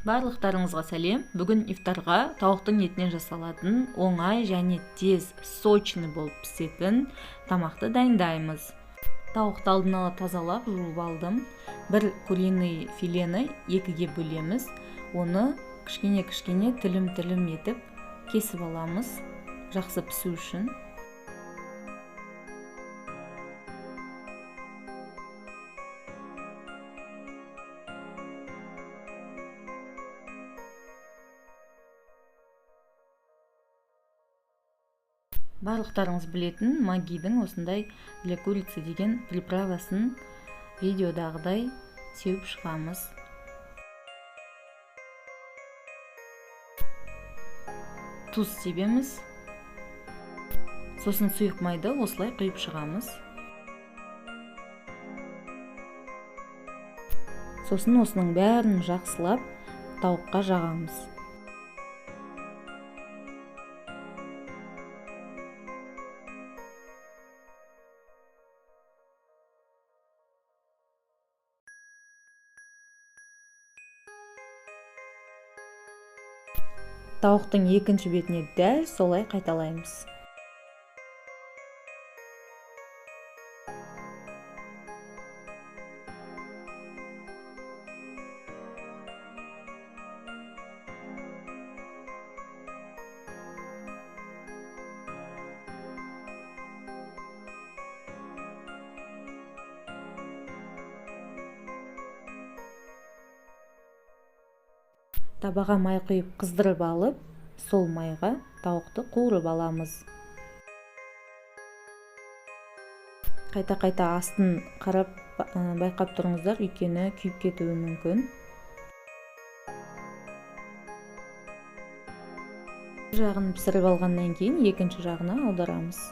Барлықтарыңызға сәлем! Бүгін ифтарға тауықтың етінен жасалатын оңай және тез, сочный болып пісетін тамақты дайындаймыз. Тауықты алдын ала тазалап, жуып алдым. Бір куриный филені екіге бөлеміз. Оны кішкене-кішкене тілім-тілім етіп кесіп аламыз, жақсы пісу үшін. Барлықтарыңыз білетін Маггидің осындай для курицы деген приправасын видеодағыдай сеуіп шығамыз. Тұз себеміз. Сосын сұйық майды осылай құйып шығамыз. Сосын осының бәрін жақсылап тауыққа жағамыз. Тауықтың екінші бетіне дәл солай қайталаймыз. Табаға май құйып қыздырып алып, сол майға тауықты қуырып аламыз. Қайта-қайта астын қарап, байқап тұрыңыздар, өйткені күйіп кетуі мүмкін. Бір жағын пісіріп алғаннан кейін екінші жағына аударамыз.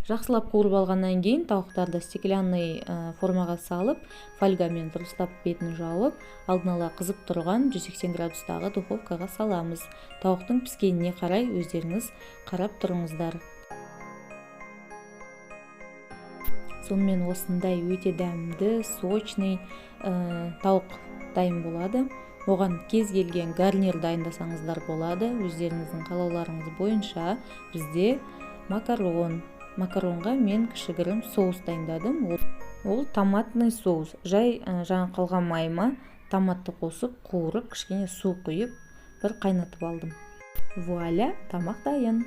Жақсылап қуырып алғаннан кейін тауықтарды стеклянный формаға салып, фольгамен дұрыстап бетін жауып, алдын ала қызып тұрған 180 градустағы духовкаға саламыз. Тауықтың піскеніне қарай өздеріңіз қарап тұрыңыздар. Сонымен осындай өте дәмді, сочный тауық дайын болады. Оған кез келген гарнир дайындасаңыздар болады. Өздеріңіздің қалауларыңыз бойынша. Бізде макарон. Макаронға мен кішігірім соус дайындадым. Ол томатный соус. Жай жаңа қалған майыма томатты қосып, қуырып, кішкене су құйып, бір қайнатып алдым. Вуаля, тамақ дайын.